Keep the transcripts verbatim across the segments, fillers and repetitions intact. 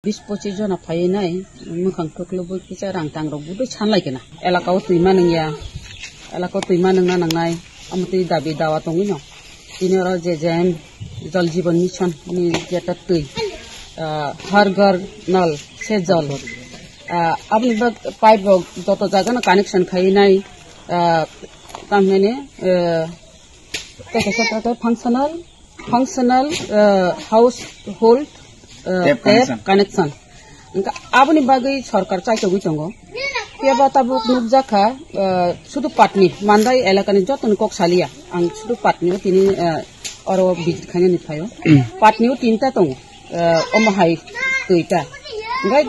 Bis pochis jona phaiwi nai, mwkhang kwklwbwi kisa rang tangrok budui sanlai kena. Elaka o twi manwngya, elaka o twi manwngna nangnai, omo twi dabi dawa tongwino. Tini oro je J M Jal Jeevan Mission ni jeta twi, ah, Har Ghar Nal se Jal. Ah, aboni bak pipe rok joto jagano connection khaiwi nai, ah, tamhene, ah, tei kaisa tei functional, functional, ah, household, ah, Tap tap connection. Connection. Wngkha aboni bagwi sorkar chaitogwi tongo. Phiya ba tabuk nukjakha, ah, sudu Patni, Mandai elakani jotoni kok saliya. Ang sudu Patni o tini, ah, oro visit khainani phaio. Patni o tinta tongo, ah, omo hai duita. Hingke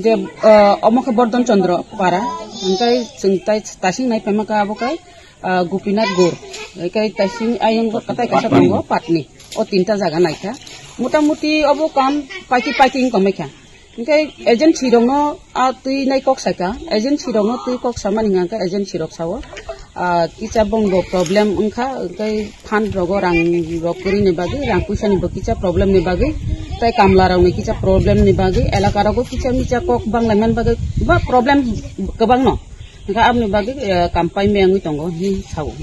je, ah, omo khe Bordon Chandra Para, hingke chwng tai tasing nai phaima kha abo khe, ah, Gopinath Gor, hingke tasing ayang bo katai kaisa tongo Patni. O tinta jaga naikha. Mota moti obo kam paiki paiki wng tongmai kha. Hingke agency rokno a twi nai kok saikha. Agency rokno twi kok samani hingka khe agency rok sao, ah, kisa bongbo problem wngkha, hingke fund rogo rang rok kwrwini bagwi, rang puisani bo kisa problem ni bagwi, tei kamla rokni kisa problem ni bagwi, elaka rogo kisa misa kok banglaimani bagwi ba problem kwbangno. Hingke aboni bagwi, eh, kam paimaya wngwi tongo hinwi sao.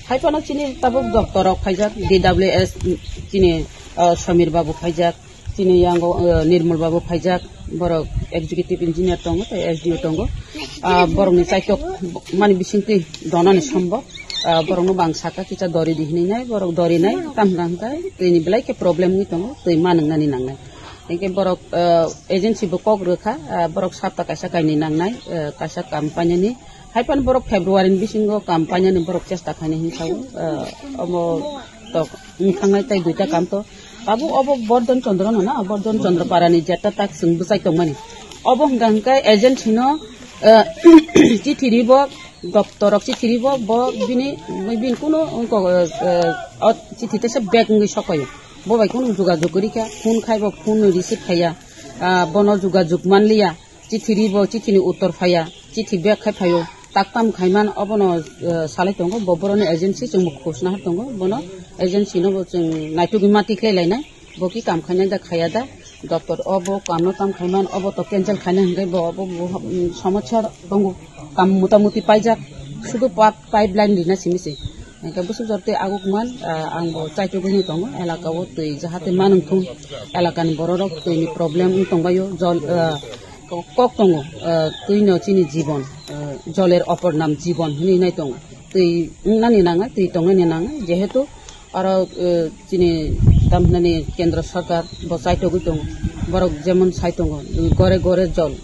Hai phano chini tabuk doctor rok phaijak, D W S, chini, ah, Samir babu phaijak, chini yango, eh, Nirmal babu phaijak, borok executive engineer tongo tei S D O tongo. Ah, borokni chaitok mani bisingtwi donani sombo. Ah, borokno bang saka kisa dori di hinwi nai, borok dori nai, tam hwnka hwnkhe twini belai khe problem wngwi tongo, twi ma nwngnani nangnai. Hingke borok, ah, agency bo kok rwkha, ah, borok sapta kaisa kainwi nangnai, ah, kaisa kam painani. Hai phano borok February ni bisingo kam painani borok chesta khainai hinwi sao, ah, omo tok wng thangnai tei duita kam to. Abo obo Bordon Chandra no na, Bordon Chandra Para ni jeta tak chwng bwchai tongmani. Obo hwnka hwnkhe agency no, eh, chithi ribo, doctor rok chithi ribo, bo bini, bini kuno wngkok, eh, o chithi tesa bag wngwi sokpaio. Bo bai kuno jogajog kwrwi kha, phone khai bo phone receive khaiya, ah, bono jogajog manliya. Chithi ribo, chithi ni uttor phaiya, chithi bag khai phaio, tak tam khaiman obono, eh, salai tongo, bo boroni agency chwngbo khosna har tongo, bono agency no bo chwng naitugwi mati khlai lainai, bo ki kam khainai da khaiya da, doctor obo kam no tam khaiman obo to cancel khainai hwnkhe bo obo bo, mm, somosya tongo, kam mota moti paijak, sudu pa-, pipeline rina simi se. Hingke bwswk jor tei aguk man, ah, ang bo chaitugwi tongo, elaka o twi jahate manwng thung, elaka ni borok rok twi ni problem wng tongbaio, jol, ah, kok tongo, ah, twi no chini jibon, ah, joler opor nam jibon hinwi nai tongo, twi wngnani nangnai, twi tongnani nangnai, jehetu aro, ah, chini tam hinani kendra sarkar bo chaitugwi tongo, borok jemon sai tongo, gore gore jol.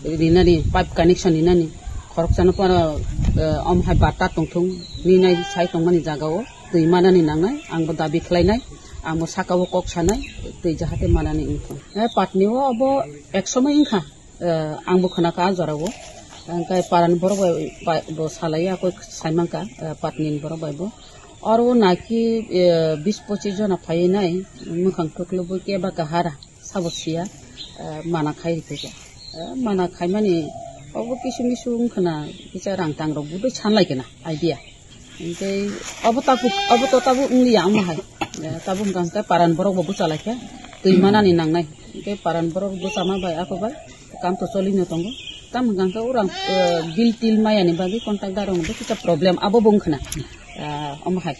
Rinani, pipe connection rinani, khoroksano phano, eh, omo hai bata tongthung, ninai sai tongmani jagao twi manani nangnai, ang bo dabi khlainai, ang bo sakao kok sanai, twi jahate manani wngthung. Eh, Patni o obo ek somoi wngkha, eh, ang bo khwnakha a jorao, hingke parani borok bai, bai bo salai ya, koi sai mankha, eh, Patni ni borok bai bo. Oro naki, eh, bis pochis jona phaiwi nai, mwkhang kwklwbwi keba kahar. Sabo siya, eh, mana khai rikha. Eh, mana khaimani obo kisu misu wngkhana kisa rang tangrok budui sanlai kena idea. Hingke obo tabuk, obo to tabuk wngliya omo hai. Eh, tabuk hingka hingke paran borok bo bwchalaikha. Twi manani nangnai. Hingke paran borok bwchama bai ako bai kam to cholino tongo. Tam hingka hingke orang, eh, bil til mayani bagwi contact darok bo kisa problem abo bo wngkhana. Eh, omo hai.